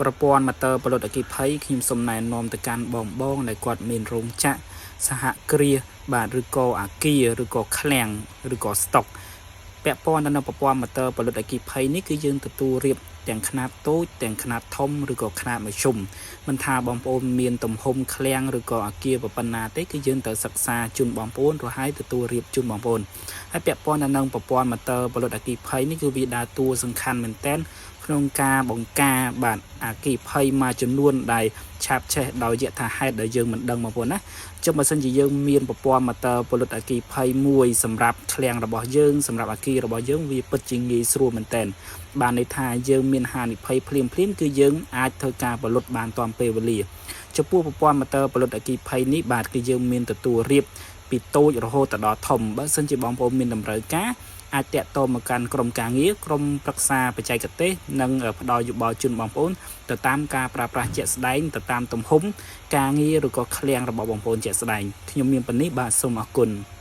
ប្រព័ន្ធម៉ូទ័រផលិតអគ្គិភ័យខ្ញុំសូមណែនាំទៅកាន់បងបងដែលគាត់មានរោងចក្រសហគ្រាសបាទឬក៏អាគារឬក៏ឃ្លាំងឬក៏ស្តុកពាក់ព័ន្ធទៅនឹងប្រព័ន្ធម៉ូទ័រផលិតអគ្គិភ័យនេះគឺយើងទទួលរៀបទាំងខ្នាតតូចទាំងខ្នាតធំឬក៏ខ្នាតមធ្យមមិនថាបងប្អូនមានទំហំឃ្លាំងឬក៏អាគារប៉ុណ្ណាទេគឺយើងត្រូវសិក្សាជូនបងប្អូនរហើយទទួលរៀបជូនបងប្អូនហើយពាក់ព័ន្ធទៅនឹងប្រព័ន្ធម៉ូទ័រផលិតអគ្គិភ័យនេះគឺវាដើរតួសំខាន់មែនទែនក្នុងការបង្ការបាទអគ្គិភ័យមួយចំនួនដែលឆាបឆេះដោយយថាហេតុដែលយើងមិនដឹងបងប្អូនណាចុះបើសិនជាយើងមានប្រព័ន្ធម៉ូទ័រផលិតអគ្គិភ័យមួយសម្រាប់ឃ្លាំងរបស់យើងសម្រាប់អគាររបស់យើងវាពិតជាងាយស្រួលមែនទែនបានន័យថាយើងមានហានិភ័យភ្លាមភ្លាមគឺយើងអាចធ្វើការផលិតបានទាន់ពេលវេលាចំពោះប្រព័ន្ធម៉ូទ័រផលិតអគ្គិភ័យនេះបាទគឺយើងមានទទួលរៀបពីតូចរហូតដល់ធំបើសិនជាបងប្អូនមានតម្រូវការអាចតាក់ទងមកកាន់ក្រុមការងារក្រុមប្រឹក្សាបច្ចេកទេសនិងផ្ដល់យោបល់ជូនបងប្អូនទៅតាមការប្រើប្រាស់ជាក់ស្ដែងទៅតាមទំហំការងារឬក៏ឃ្លាំងរបស់បងប្អូនជាក់ស្ដែងខ្ញុំមានប៉ុណ្នេះបាទសូមអរគុណ។